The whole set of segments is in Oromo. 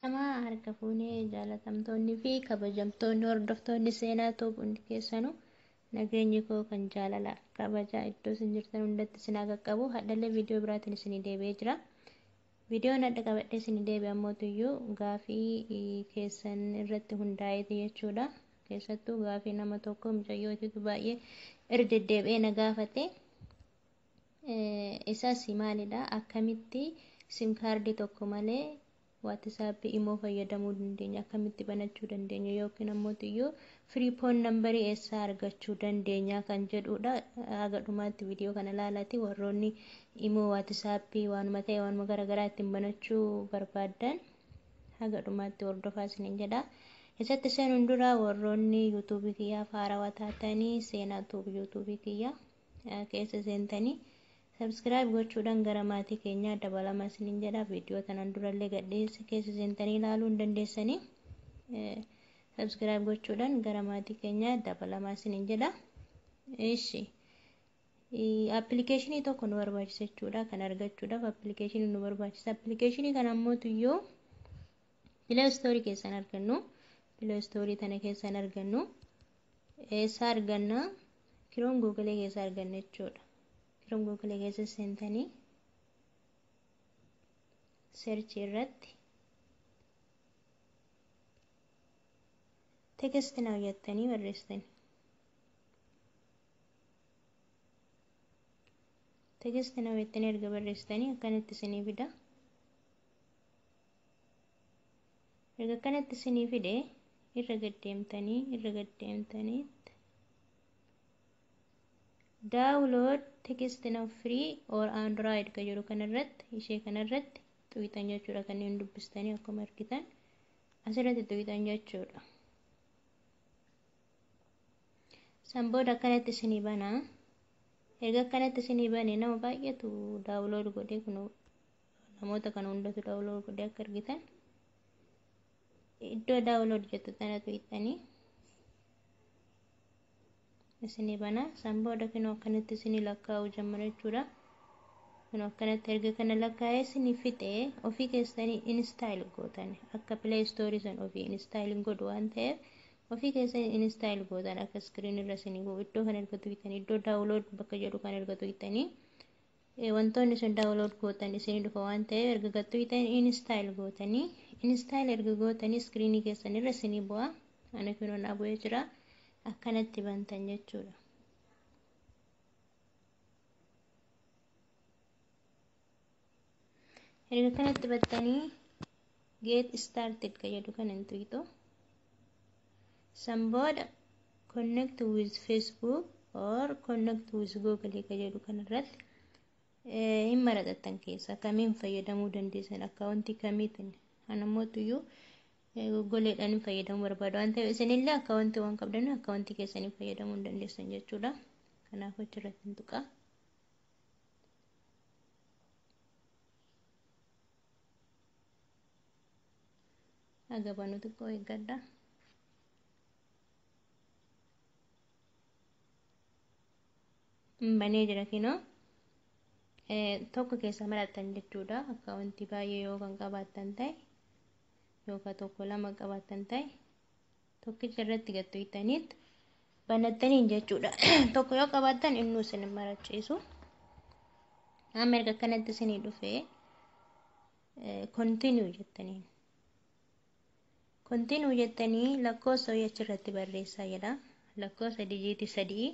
Nama harka fuunee, jaalatamtoonni fi kabajamtoonni hordoftoonni Seenaa Tube hundi keessanuu, nageenyi koo kan jaalalaaf kabajaa iddoo isin jirtan hundatti isin haa qaqqabu. Hadhallee viidiyoo biraatiin isinii deebi'ee jira. Viidiyoon hadha qabadhee isinii deebi'e ammootuyyuu gaafii keessan irratti hundaa'eeti jechuudha. Keessattuu gaafii nama tokko mucayyootitu baay'ee irra deddeebi'ee na gaafate. Isas maalidha? Akkamitti sim kaardii tokko malee WhatsAppii, Imo fayyadamuu dandeenya, akkamitti banachuu dandeenya, yookiin ammoo iyyuu free phone numberii eessaa argachuu dandeenya kan jedhudha. Haga dhumaatti viidiyoo kana ilaalaati, warroonni Imo, WhatsAppii, waanuma ta'e waanuma garaagaraa ittiin banachuu barbaaddan haga dhumaatti hordofaa isiniin jedha. Isatti seenuun dura, warroonni YouTubeii kiyyaaf haarawaa taatanii, Seenaa Tube YouTubeii kiyya keessa seentanii subscribe gochuudhaan gara maatii keenyaa dabalama isiniin jedha. Viidiyoo tanaan durallee gadhiise keessa seentanii ilaaluu hin dandeessanii, subscribe gochuudhaan gara maatii keenyaa dabalamaa isiniin jedha. Ishi, appilikeeshinii tokko nu barbaachisa jechuudha. Kan argachuudhaaf appilikeeshinii nu barbaachisa. Appilikeeshinii kana ammoo iyyuu Play Storeii keessaan argannu. Play Storeii tana keessaan argannu. Eessaa arganna? Chrome Googleee keessaa arganna jechuudha. Chrome Googleee keessa seentanii search irratti TextNow jettanii barreessitani. TextNow jettanii erga barreessitanii akkanatti isinii fida. Erga akkanatti isinii fide, irra gaddeemtanii "Download TextNow free or Android" ka jedhu kanarratti, ishee kanarratti xuwixan jechuudha. Kanneen dubbistanii akkuma argitan asirratti xuwixan jechuudha. San booda akkanatti isinii banaa. Erga akkanatti isinii bane, nama baay'eetu download godhee, kun namoota kana hundatu download godhee akka argitan. Iddoo "download" jettu tana tuqxanii isinii bana. San booda kinoo akkanatti isinii lakkaa'uu jammara jechuudha. Kunoo akkanatti erga kana lakkaa'ee isinii fixee, ofii keessanii install gootan. Akka Play Storeii san ofii install godhu waan ta'eef, ofii keessanii install gootan. Akka screen irra isinii bu'u iddoo kana erga tuqxanii, iddoo "download" bakka jedhu kana erga tuqxanii, wantoonni sun download gootan isinii dhufa waan ta'eef, erga gattuqxanii install gootanii, install erga gootanii screenii keessan irra isinii bu'a. Ana kunoo naa bu'ee jira. Akkanatti bantan jechuudha. Erga kanatti battanii "Get started" ka jedhu kana hin tuqxu. San booda "Connect with Facebook" or "Connect with Google" ka jedhu kanarratti hin maraxattan. Keessa kamiin fayyadamuu dandeessan, akkaawuntii kamiitiin? Anamootuyyuu Googleedhaan fayyadamuu barbaadu waan ta'eef, isinillee akkaawuntii waan qabdan akkaawuntii keessanii fayyadamuu hin dandeessan jechuudha. Kanaaf achirratti hin tuqa. Haga banu xiqqoo eeggadha. Banee jira kinoo. Tokko keessa marattan jechuudha. Akkaawuntii baay'ee yoo kan qabaattan ta'e, yookaan tokko lama qabaattan ta'e, tokkicha irratti gattuqxaniit banattaniin jechuudha. Tokko yoo qabaattan innuu isin hin marachiisu. Amma erga akkanatti isinii dhufee, "Continue" jettaniin. "Continue" jettanii lakkoofsa wayii achirratti barreessaa jedha. Lakkoofsa dijiitii 3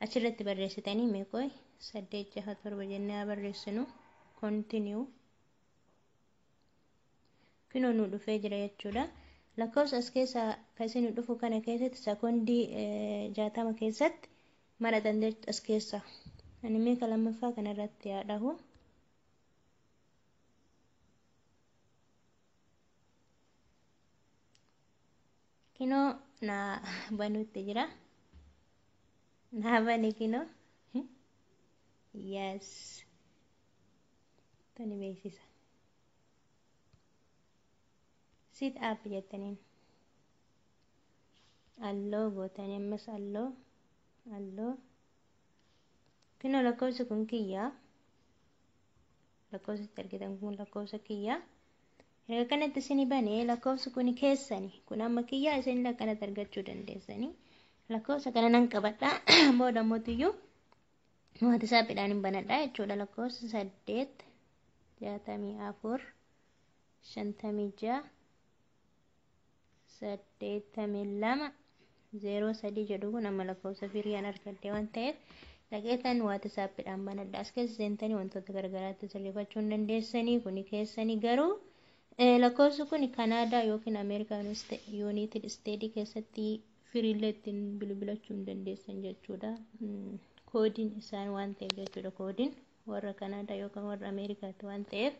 achirratti barreessitanii, meeqoo, 8, 6, 7 jennee haa barreessinu. Continue. Kunoo nu dhufee jira jechuudha. Lakkoofsa as keessa kan isin dhufu kana keessatti sekoondii 60 keessatti maratan as keessa. Ani meeqa lammaffaa kanarratti haa dhahu. Kinoo naa banuutti jira. Naa bane kinoo. Yes. Tani beeksisa. "Set up" jettaniin. Allow gootanii, ammas allow, allow. Kinoo lakkoofsi kun kiyyaa. Lakkoofsi itti argitan kun lakkoofsa kiyyaa. Erga kanatti isin banee lakkoofsi kun keessani. Kun amma kiyyaa isin akkanatti argachuu dandeessanii. Lakkoofsa kana nan qabadha. Booda mootiyyuu WhatsAppiidhaan hin banadha jechuudha. Lakkoofsa 8 64 56 82 03 jedhu kun amma lakkoofsa firiyaan argadhe waan ta'eef dhaqeetan WhatsAppiidhaan banadha. As keessa seentanii wantoota garagaraatti sirreeffachuu hin dandeessanii. Kuni keessanii garuu lakkoofsi kun Kanaadaa yookiin Ameerikaa United States keessatti firiillee ittiin bilbilachuu hin dandeessan jechuudha. Koodiin isaan waan ta'eef jechuudha. Koodiin warra Kanaadaa yookaan warra Ameerikaatti waan ta'eef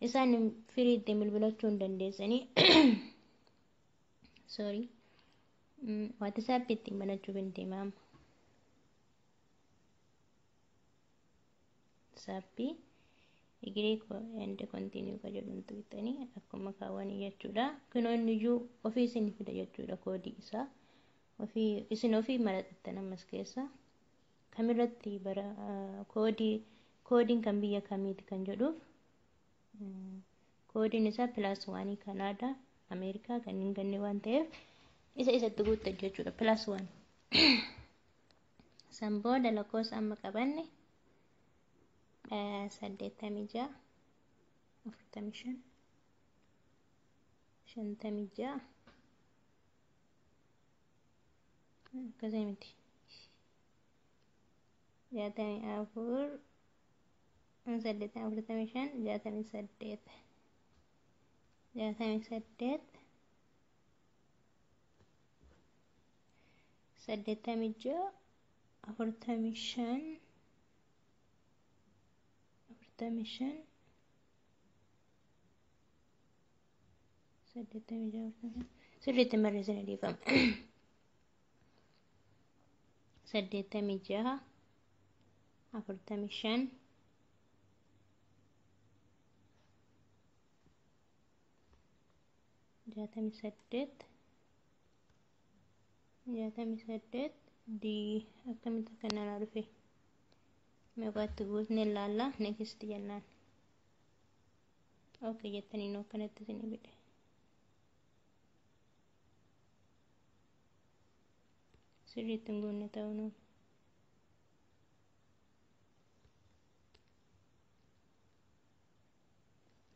isaan firii ittiin bilbilachuu hin dandeessanii. Sorry. WhatsApp ittiin banachuuf hin deema amma. WhatsApp agree and continue ka jedhuun tuqxanii akkuma kaawwanii jechuudha. Kunoo inni iyyuu ofii isin fida jechuudha koodii isaa. Ofii isin ofii marattan ammas keessa kamirratti bara koodii koodiin kan biyya kamiiti kan jedhuuf koodiin isaa +1 Kanaadaa Ameerikaa kan hin ganne waan ta'eef isa isatti guuttan jechuudha +1. San booda lakkoofsa amma qabanne 86 45 56 akkasii miti 64 8 45 68 68 86 45 45 86 45 sirriitti barreessanii dhiifama. 86 45 68 68 D akkamitti akka narraa dhufe meeqaatti guutne ilaalla. Next jennaan. Okay jettanii nuu akkanatti isin fide. Sirriitti hin guunne ta'uu nuun.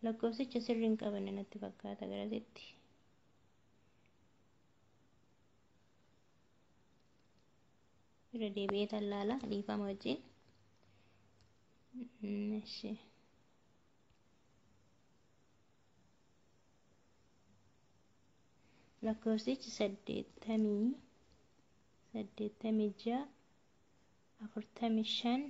Lakkoofsicha sirrii hin qabanne natti fakkaata garasitti. Irra deebi'ee tallaala dhiifama wajjin. Eshi. Lakkoofsichi 86 45 68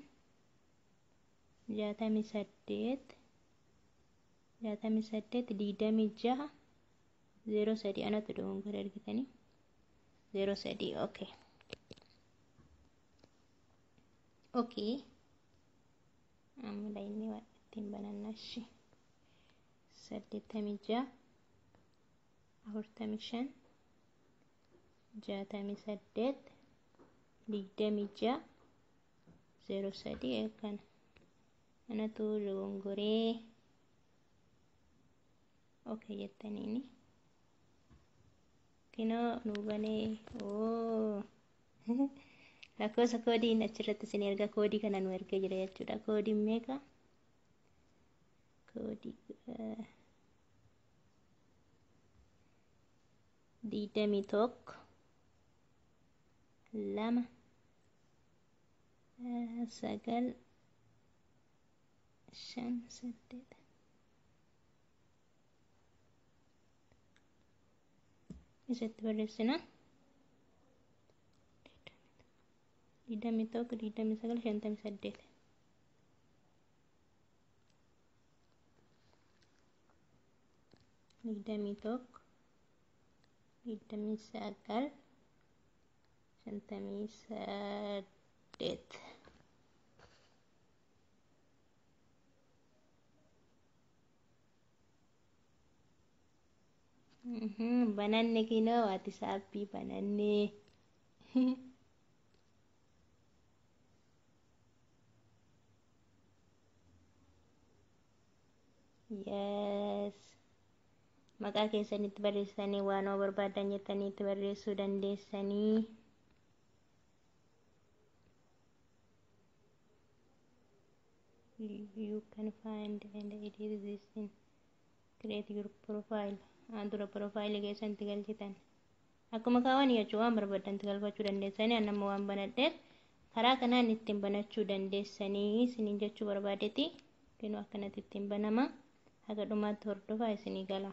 68 26 03 anatu dogongora argitanii 03. Okay. Okay. Amma inni waan ittiin banannaa ishee 86 45 68 26 03 akkana anatu dogongoree. Okay jettaniini kinoo nu banee. Oo lakkoofsa koodiin achirratti isin erga koodii kana nu ergee jira jechuudha. Koodiin meeqa? Koodii 21 2 9 5 8 isatti barreessina. 21 29 58 21 29 58. Bananne kinoo WhatsAppii bananne. Yes. Maqaa keessanitti barreessanii waan barbaadan jettanii itti barreessuu dandeessanii. You can find and edit this in create your profile. Dura profile keessanitti galchitan. Akkuma kaawwan jechuun waan barbaadan galfachuu dandeessanii. Anamma waan banadheef karaa kanaan ittiin banachuu dandeessanii isiniin jechuu barbaadeeti. Kunoo akkanatti ittiin banama. Haga dhumaatti hordofaa, isinii gala.